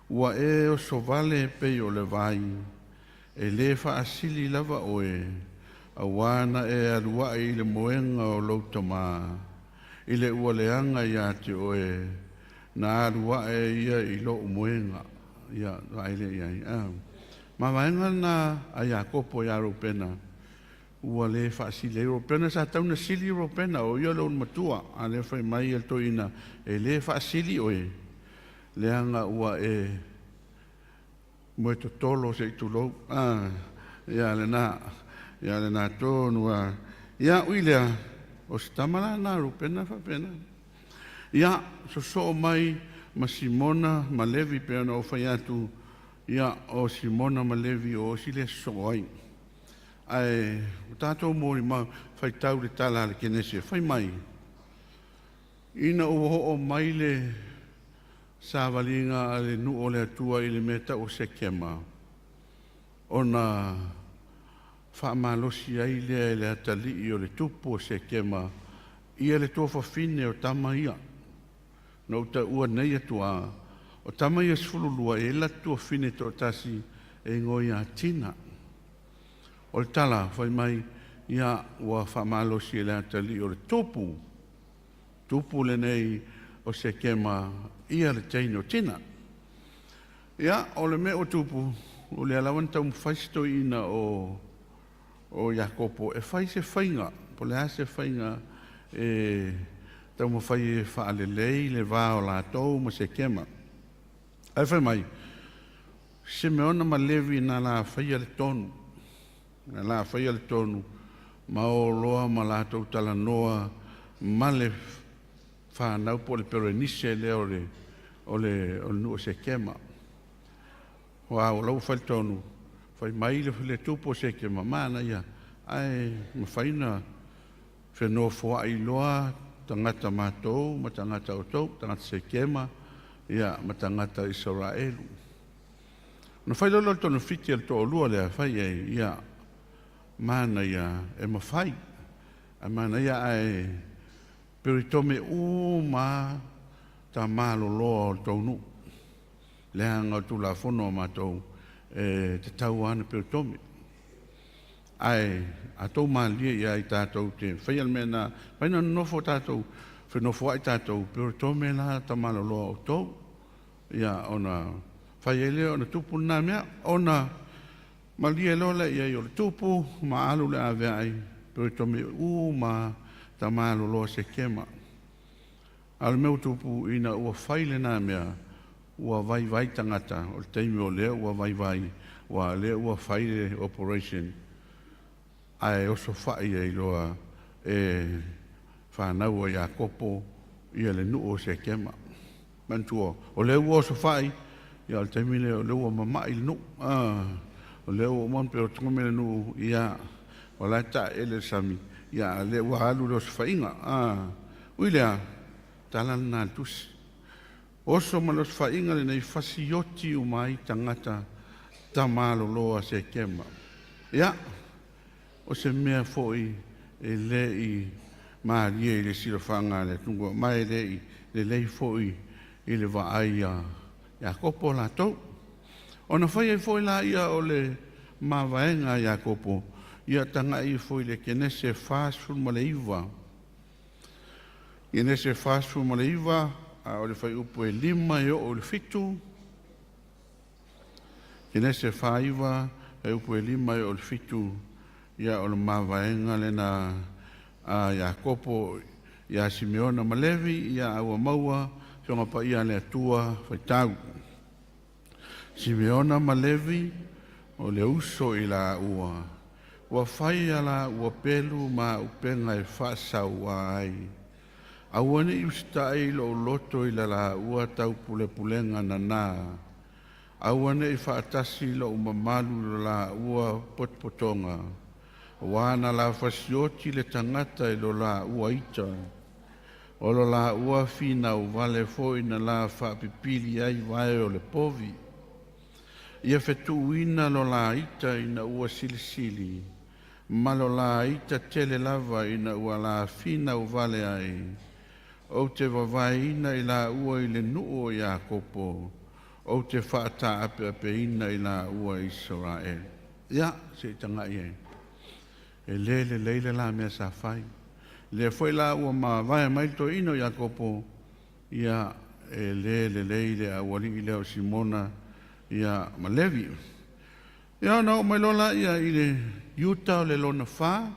Ua e osovale pei o le vai, e lē faasili lava oe, auā na e alu ae i le moega o lou tamā, i le ua leaga iā te oe, na alu ae ia i lo'u moega. Ia, vaai lea i ai. Mavaega lena a Iakopo iā Reupena, ua lē faasili ai Reupena, sa tau na sili Reupena, o ia le ulu matua, a lea fai mai e le toeaina, e lē faasili oe, leaga ua e moe totolo se i tulou. Ia lena, ia lena tonu a. Ia, ui lea, o se tama la na Rupena faapena. Ia, sosoo mai ma Simona ma Levi pe ona o fai atu, ia, o Simona ma Levi o osi le sosoo ai. Ae, o tātou molimau, faitau le tala a le Kenese, fai mai, ina ua oo mai le savaliga a le nuu o le Atua i le mea tau o Sekema, ona faamalosi ai lea e le atalii o le tupu o Sekema ia le tuafafine o tama ia. Na ou taua nei atuā, o tama ia 12 e i ai le latou tuafafine toatasi e igoa ia Tina. O le tala fai mai, ia ua faamalosi e le atalii o le tupu, tupu lenei o Sekema ia le teine o Tina. Ia, o le mea ua tupu, o lea lava na taumafai si toeaina o Iakopo e fai se faiga, po o le a se faiga e taumafai e faalelei le va o latou ma Sekema. Ae fai mai, Simeona ma Levi na la faia le tonu, na la faia le tonu, ma o loa ma latou talanoa ma le fanau po o le Perenise lea o le o le nuu o Sekema. Aua o la ua fai le tonu, fai mai le tupu o Sekema, manaia, ae mafai ona fenofoai loa tagata matou ma tagata outou, tagata Sekema ia ma tagata Isaraelu. Ona fai loa lea o le togafiti a le toalua lea, fai i ai, ia, manaia e mafai, ae manaia ae peritome uma tamaloloa o le tou nuu. Leaga o le Tulafono a matou e tatau lava ona peritome. Ae a tou malilie i ai tatou te faia le mea lena, mafai ona nonofo tatou, fenofoai tatou, peritome la tamaloloa o outou. Ia ona fai ai lea ona tupu lena mea, ona malie loa lea i ai o le tupu ma alu le aveai, peritome uma tamaloloa Sekema. A o le mea ua tupu ina ua fai lena mea, ua vaivai tagata, o le taimi o lea ua vaivai, ua lea ua fai le operation, ae osofai ai loa e fanau a Iakopo ia le nuu o Sekema. Manatua, o lea ua osofai, ia o le taimi lea o lea ua mamai le nuu. O lea ua uma ona peotome le nuu, ia o la e taeele le sami, ia a lea ua alu le osofaiga. Ui lea, tala lena a le tusi. Oso ma le osofaiga lenei fasioti uma ai tagata tamaloloa Sekema. Ia, o se mea foi e le i malie i le silafaga a le atunuu, ma e le i lelei foi i le vaai a Iakopo latou. Ona fai ai foi laia o le mavaega a Iakopo, ia tagai ifo i le Kenese 49. Kenese 49, a o le fuaiupu e 5 e oo i le 7. Kenese 49, fuaiupu e 5 e oo i le 7, ia o le mavaega lena a Iakopo ia Simeona ma Levi, ia a ua maua Afioga Paia a le Atua, faitau. Simeona ma Levi, o le uso i laua, ua fai a laua pelu ma upega e faasaua ai. Aua ne i usitai lou loto i la laua taupulepulega nana. Aua ne i faatasi lou mamalu i lo laua potopotoga, aua na la fasioti le tagata i lo laua ita, o lo laua finau vale foi na la faapipili ai vae o le povi. Ia fetuuina lo la ita ina ua silisili, ma lo la ita tele lava ina ua la finau vale ai. Ou te vavaeina i laua i le nuu o Iakopo, ou te faataapeapeina i laua i Isaraelu. Ia, se i tagai ai. E le lelei le la mea sa fai. Lea foi la ua mavae mai le toeaina o Iakopo, ia, e le lelei le aualii lea o Simona ia ma Levi. Ia ona oo mai loa laia i le Iuta o le lona fa,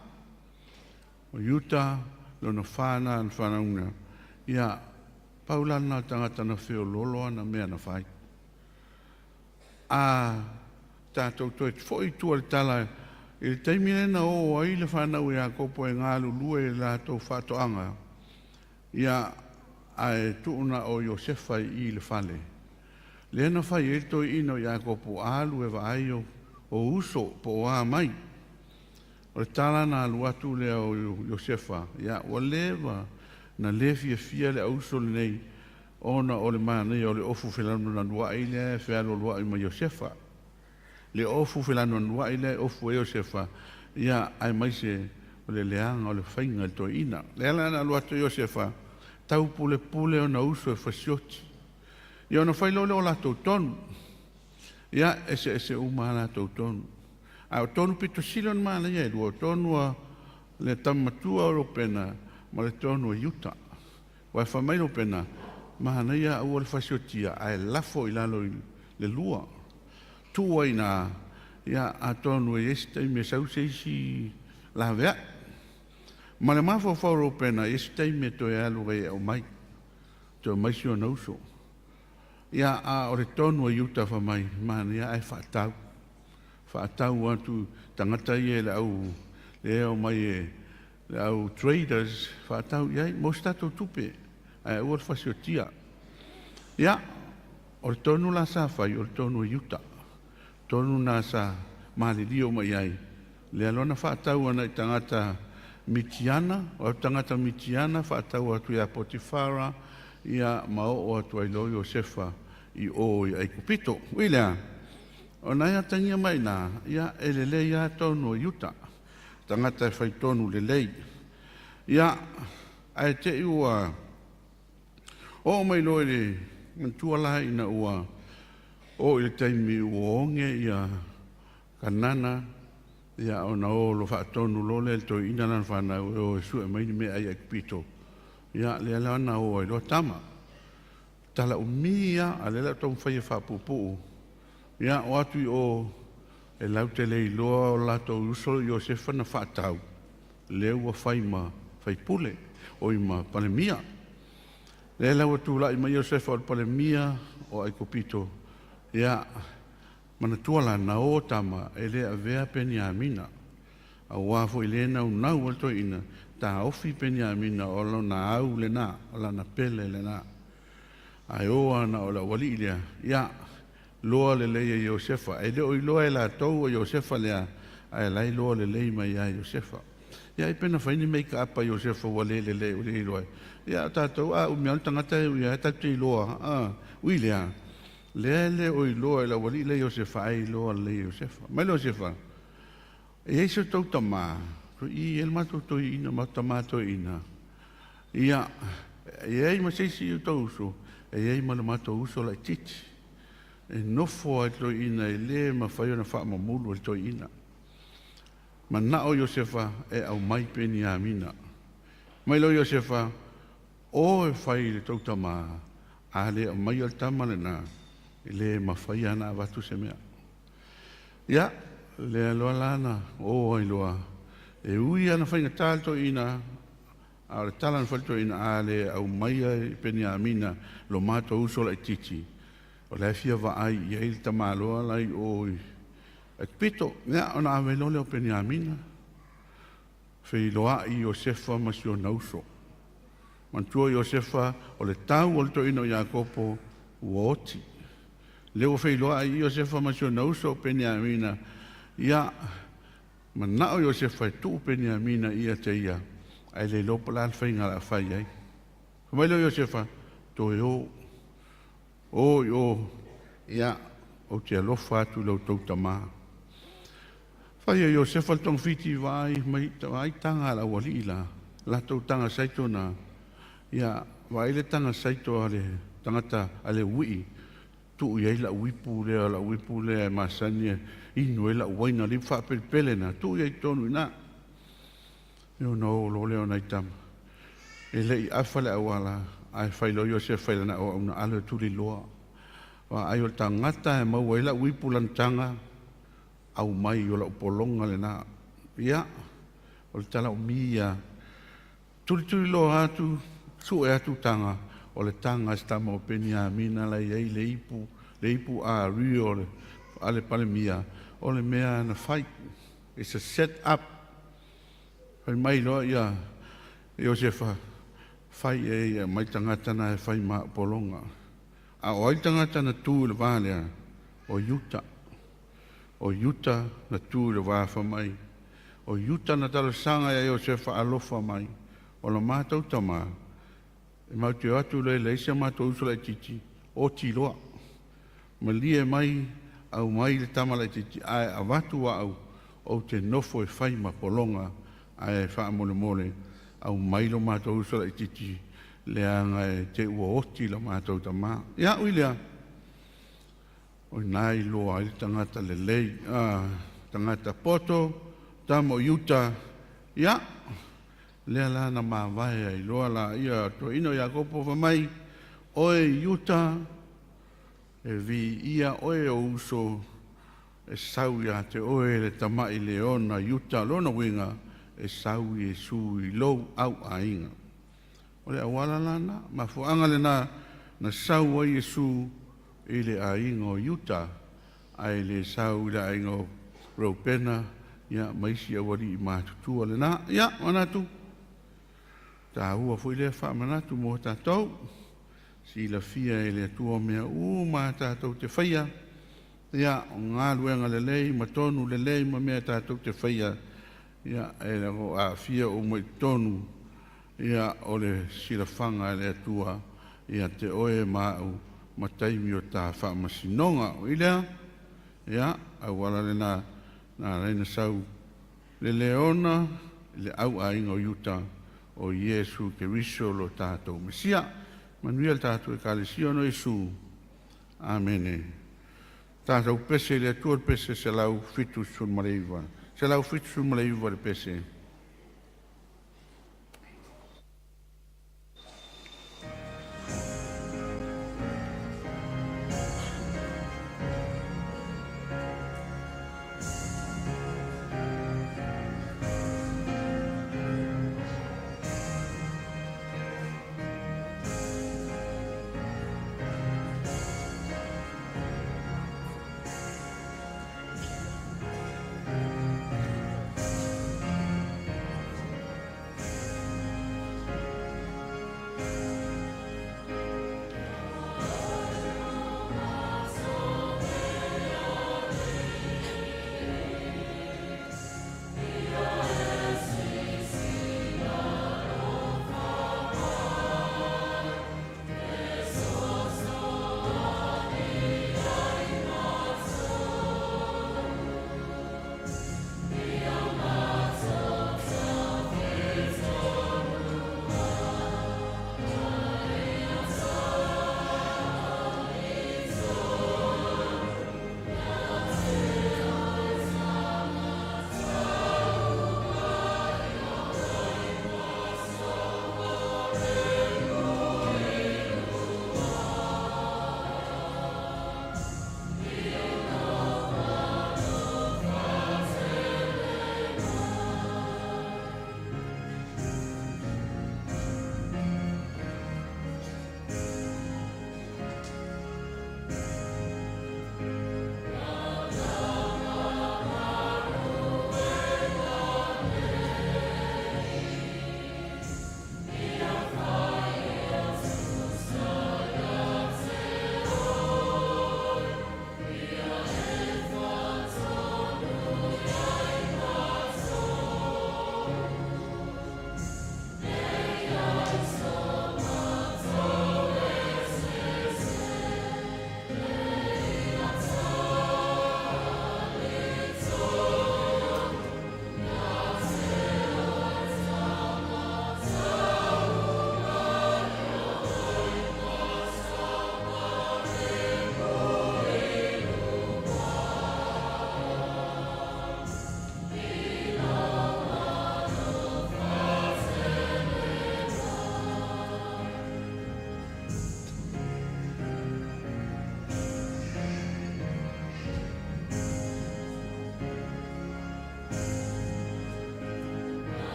o Iuta lona fa na na fanauina. Ia, pau la lena o le tagata na feoloolo ana mea na fai. A tatou toe foi i tua i le tala i le taimi lea na o ai le fanau a Iakopo e galulue i le latou faatoaga, ia, ae tuu na o Iosefa i i le fale. Lea na fai ai le toeaina o Iakopo, alu e vaai o uso po o a mai. O le tala na alu atu lea o Iosefa, ia, ua leva na le fiafia le auso lenei ona o le manaia o le ofu felanuanuai lea e fealualuai ma Iosefa. Le ofu felanuanuai lea e ofu ai Iosefa, ia, aemaise o le leaga o le faiga i le toeaina. Lea la na alu atu Iosefa, taupulepule ona uso e fasioti. Ia ona fai loa lea o latou tonu. Ia, eseese uma a latou tonu. A o tonu pito sili ona manaia e lua, o tonu a le tama matua o Rupena ma le tonu a Iuta. Aua e fai mai Rupena, manaia aua le fasiotia, ae lafo i lalo i le lua. Tuu ai ina, ia, atonu e i ai se taimi e sau se isi laveai. Ma le mafaufau o Rupena, e i ai se taimi e toe alu ai e aumai, toe aumai si ona uso. Ia, a o le tonu a Iuta fai mai, manaia ae faatau. Faatau atu tagata ia i le au, le omai e le au traders, faatau i ai, mo se tatou tupe, ae aua le fasiotia. Ia, O le tonu la sa fai, o le tonu o Iuta. Tonu na sa malilio mai ai. Lea loa na faatau ana i tagata Mitiana, o tagata Mitiana faatau atu ia Potifara, ia ma oo atu ai loa Iosefa i o i Aikupito. Ui lea, o nai atagia mai na, ia e lelei lava tonu o Iuta. Tagata e fai tonu lelei. Ia, ae te i ua oo mai loa i le manatua la ina ua oo i le taimi ua oge ia Kanana, ia ona o loa faatonu loa lea i le toeaina lana fanau e o e sue mai ni meaai i Aikupito. Ia, lea la na o ai loa tama. Tala umi lava, a o lea o le a ou taumafai e faapuupuu. Ia, o atu i o e latou te le iloa o latou uso Iosefa na faatau, lea ua fai ma faipule, oi ma Palemia. Lea la ua tulai mai Iosefa o le Palemia o Aikupito, ia, manatua la na o tama e le avea Peniamina, auā foi lē naunau ai le toeaina taofi Peniamina o lona au lenā, o lana pele lenā. Ae o ana o le aualii lea, ia, loa lelei e Iosefa. E le o iloa e latou o Iosefa lea, ae la e iloa lelei mai ia Iosefa. Ia ai pe na fai ni meikaapa i Iosefa ua le lelei ua le iloa ai. Ia o tatou a umi lava le tagata e ui lava tatou te iloa, a, ui lea, lea e le o iloa e le aualii lea Iosefa ae iloa lelei e Iosefa. Mai le Iosefa, e i ai so tou tamā, i e le matou toeaina, matou tamā toeaina. Ia, e i ai ma se isi o tou uso, e i ai ma le matou uso laitiiti. E nofo lava i le toeaina e le mafai ona faamamulu e le toeaina. Manao Iosefa e aumai Peniamina. Mai loa Iosefa, O e fai i le tou tamā, a le aumaia le tama lenā, e le mafai lava ona avatu se mea. Ia, lea loa la na o ai loa, e ui lava na faigata le toeaina, a o le tala na fai i le toeaina, a le aumaia i Peniamina lo matou uso laitiiti, o la e fia vaai i ai le tamaloa la i o i Aikupito. Ia, ona ave loa lea o Peniamina, feiloai Iosefa ma si ona uso. Manatua Iosefa, o le tau o le toeaina o Iakopo ua oti. Lea ua feiloai Iosefa ma si ona uso o Peniamina, ia, manao Iosefa e tuu Peniamina ia te ia, ae le iloa po o le a le faiga o le a fai ai. Fai mai lea o Iosefa, Toe o, o i o, ia, ou te alofa atu i lo outou tamā. Fai e Iosefa le togafiti vaai mai vaai taga a le aualii la, latou taga saito na, ia, vaai le taga saito a le tagata a le uii, tuu i ai lau ipu lea, lau ipu lea e masani e inu ai lau uaina, le ipu faapelepele na, tuu i ai i totonu i ina. Ia ona o loa lea o nai tama. E le i afa le auala, ae fai loa Iosefa i lana auauna alo e tuliloa. Vaai o le tagata e maua ai lau ipu lana taga, aumai o lau pologa lenā. Ia, o le tala umi ia. Tulituliloa atu, sue atu taga, o le taga a si tama o Peniamina la e i ai le ipu, le ipu ario o le, a le Palemia, o le mea na fai. It's a set up. Fai mai loa ia Iosefa, fai e ia mai tagata na e fai ma pologa. A o ai le tagata na tu i le va lea? O Iuta. O Iuta na tu i le va fai mai. O Iuta na talosaga ia Iosefa alofa mai. O la matou tamā, e matou te o atu loa e leai si a matou uso laitiiti, oti loa. Malie mai, aumai le tama laitiiti ae avatu au, ou te nofo e fai ma pologa, ae faamolemole, aumai lo matou uso laitiiti, leaga e te ua oti la matou tamā. Ia, ui lea, o ina e iloa ai le tagata lelei, a, tagata poto, tama o Iuta, ia, lea la na mavae ai loa la ia toeaina o Iakopo fai mai, Oe Iuta, e viia oe ou uso, e sau iā te oe le tama'i leona Iuta, lona uiga, e sau Iesu i lou au aiga. O le auala la na, mafuaaga lenā na sau ai Iesu i le aiga o Iuta, ae le sau i le aiga o Reupena, ia, ma isi aualii matutua lenā. Ia, manatu, taua foi lea faamanatu mo tatou. Silafia e le Atua mea uma tatou te faia, ia, o galuega lelei ma tonu lelei ma mea tatou te faia, ia, e o aafia uma i totonu, ia, o le silafaga e le Atua ia te oe ma au ma taimi o ta faamasinoga. O i lea, ia, auala lena na ala ai ona sau le leona i le auaiga o Iuta o Iesu Keriso lo tatou Mesia. Manuia le tatou Ekalesia ona o Iesu. Amene. Tatou pese i le Atua le pese 179. 179 le pese.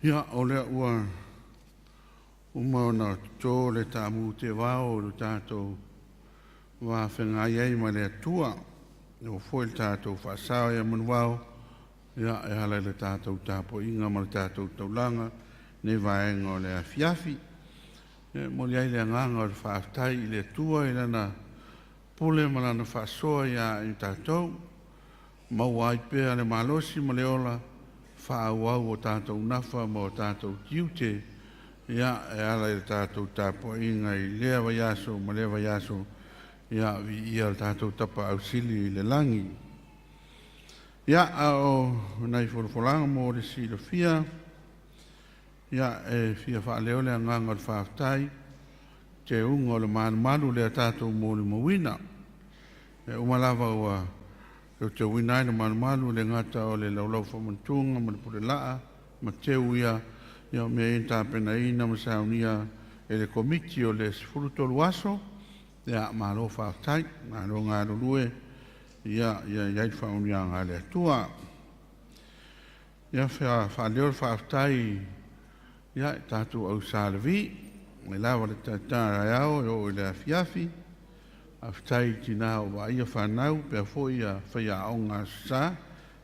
Ia, o lea ua uma ona toto le taamu teevao o le tatou vafeagai ai ma le Atua. Ua foi le tatou faasao ia manuvao, ia, e ala i le tatou tapuaiga ma le tatou taulaga nei vaega o le afiafi. E momoli ai le agaga o le faafetai i le Atua i Lana pule ma Lana faasoa ia i tatou, maua ai pea le malosi ma le ola faaauau o tatou nafa ma o tatou tiute, ia, e ala i le tatou tapuaiga i lea vaiaso ma lea vaiaso, ia, viia le tatou Tapaau Sili i le lagi. Ia, a o nai folafolaga mo le silafia, ia, e fia faaleo le agaga o le faafetai teuga o le malumalu lea tatou molimauina. E uma lava ua teuteuina ai le malumalu le gata o le laulau faamanatuga ma le pulelaa ma teu ia, ia o mea ia na tapenaina ma saunia e le Komiti o le 13 aso. Ia, malo faafetai, malo galulue, ia ia i ai le faamanuiaga a le Atua. Ia, faaleo le faafetai ia i tatou au Salevi, mai lava le taeao e oo i le afiafi. Faafetai i tinā o vaaia fanau, pea foi ia faiaoga Aso Sa,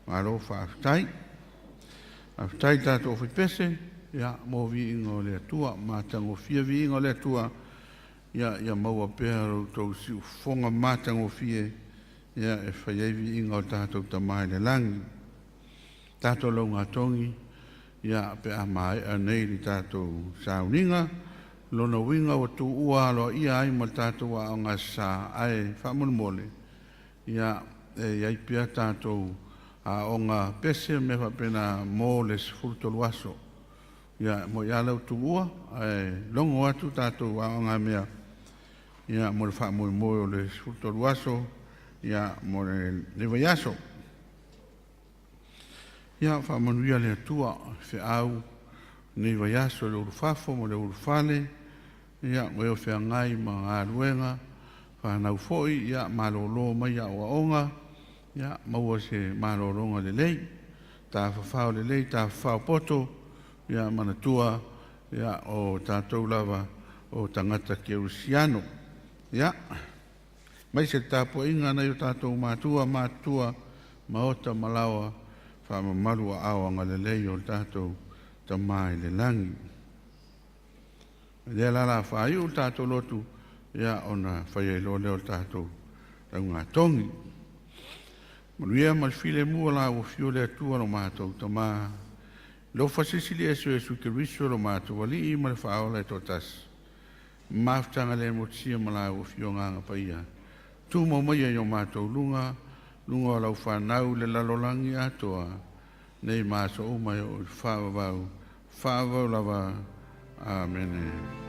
malo faafetai. Faafetai i tatou faipese, ia, mo viiga o le Atua, matagofie viiga o le Atua, ia, ia maua pea lo outou siufofoga matagofie, ia, e fai ai viiga o tatou Tama i le lagi. Tatou laugatogi, ia, pe a maea nei le tatou sauniga, lona uiga ua tuua aloaia ai ma le tatou aoga Aso Sa, ae faamolemole, ia, e i ai pea tatou aoga pese mea faapena mo le 13 aso. Ia, mo ia lau tuua, ae logo atu tatou aoga mea, ia, mo le faamoemoe o le 13 aso, ia, mo le vaiaso. Ia, faamanuia le Atua, feau, nei vaiaso le ulufafo ma le ulufale, ia, mo e o feagai ma galuega, whanau foi, ia, malolo mai ia oaoga, ia, maua se malologa lelei, tafafao lelei, tafafao poto, ia, manatua, ia, o tatou lava, o tagata kerisiano. Ia, mai se tapuaiga nai o tatou matua, matutua, maota ma laoa, faamamalu aao agalelei o le tatou Tama i le lagi. Lea la la faaiu le tatou lotu, ia, ona fai ai loa lea o le tatou laugatogi. Manuia ma le filemu o la ua fio le Atua lo matou Tama, alofa silisili ese o Iesu Keriso lo matou Alii ma le Faaola e toatasi. Mafutaga le motusia ma la ua fio nganga paia. Tumau maia i o matou luga, luga o lau whanau le lalolagi atoa, nei ma aso uma e o i faavavau, faavavau lava. Amene.